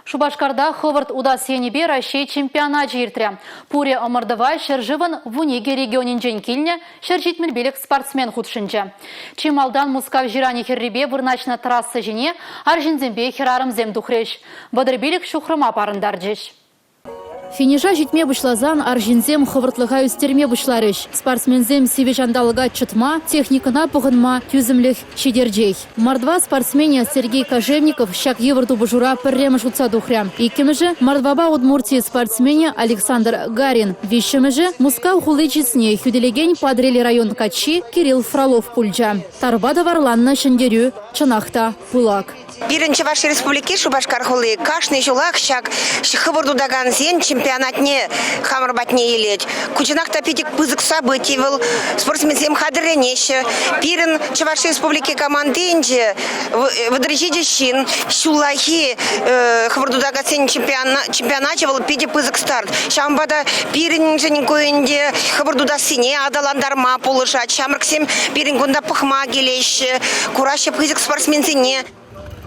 Шупашкарта хӑвӑрт утас енӗпе Раҫҫей чемпионачӗ иртрӗ. Пурӗ ӑмӑртӑва ҫӗршывӑн 12 регионӗнчен килнӗ 175 спортсмен хутшӑнчӗ. Чи малтан Мускав ҫыранӗ хӗррипе вырнаҫнӑ трасса ҫине арҫынсемпе хӗрарӑмсем тухрӗҫ. 35 ҫухрӑма парӑнтарчӗҫ. Финиша ҫитме пуҫласан арҫынсем хӑвӑртлӑха ӳстерме пуҫларӗҫ. Спортсменсем сивӗ ҫанталӑка чӑтма, техникӑна пӑхӑнма тӳсӗмлӗх ҫитерчех. Мордва спортсменӗ Сергей Кожевников ҫак йывӑр тупӑшура пӗрремӗш утса тухрӗ. Иккӗмӗшӗ Мордвапа Удмурти спортсменӗ Александр Гарин. Виҫҫӗмӗшӗ Мускав хули чысне хӳтӗлекен Патӑрьел район каччи Кирилл Фролов пулчӗ. Тарпа тӑварланнӑ ҫӗнтерӳ, чӑнах та, пылак. Пирӗн Чӑваш Республики Шупашкар хули кашни ҫулах ҫак хӑвӑрт утакансен чемпионатне хамӑр патне илет. Ку чӑнах та питӗ пысӑк событи вӑл. Спортсменсем хатӗрленеҫҫӗ. Пирӗн Чӑваш Республики командинче 37 ҫын ҫуллахи хӑвӑрт утакансен чемпионачӗ вӑл питӗ пысӑк старт. Ҫавӑнпа та пирӗншӗн ку ӗнтӗ хӑвӑрт утассине аталантарма пулӑшать. Ҫамрӑксем пирӗн кунта пӑхма килеҫҫӗ, кураҫҫӗ пысӑк спортсменсене.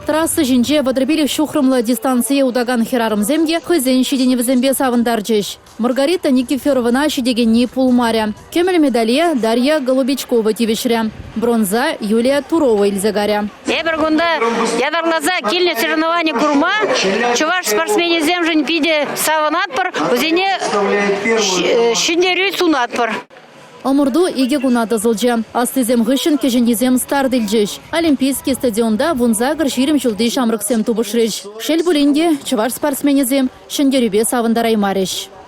Трасса ҫинче 35 ҫухрӑмлӑ дистанцие утакан хӗрарӑмсем те хӑйсен ҫитӗнӗвӗсемпе савӑнтарчӗҫ. Маргарита Никифоровӑна ҫитекенни пулмарӗ. Кӗмӗл медале Дарья Голубичкова тивӗҫрӗ. Бронза Юлия Турова илсе карӗ. Эпир кунта ятарласа килнӗ соревновани курма чӑваш спортсменӗсемшӗн питӗ савӑнатпӑр, вӗсене ҫӗнтерӳ сунатпӑр. Ӑмӑрту икӗ куна тӑсӑлчӗ. Аслисем хыҫҫӑн кӗҫӗннисем старт илчӗҫ. Олимпийский стадионта 18-20 ҫулти ҫамрӑксем тупӑшрӗҫ. Шел пулин те, чӑваш спортсменӗсем ҫӗнтерӳпе савӑнтараймарӗҫ.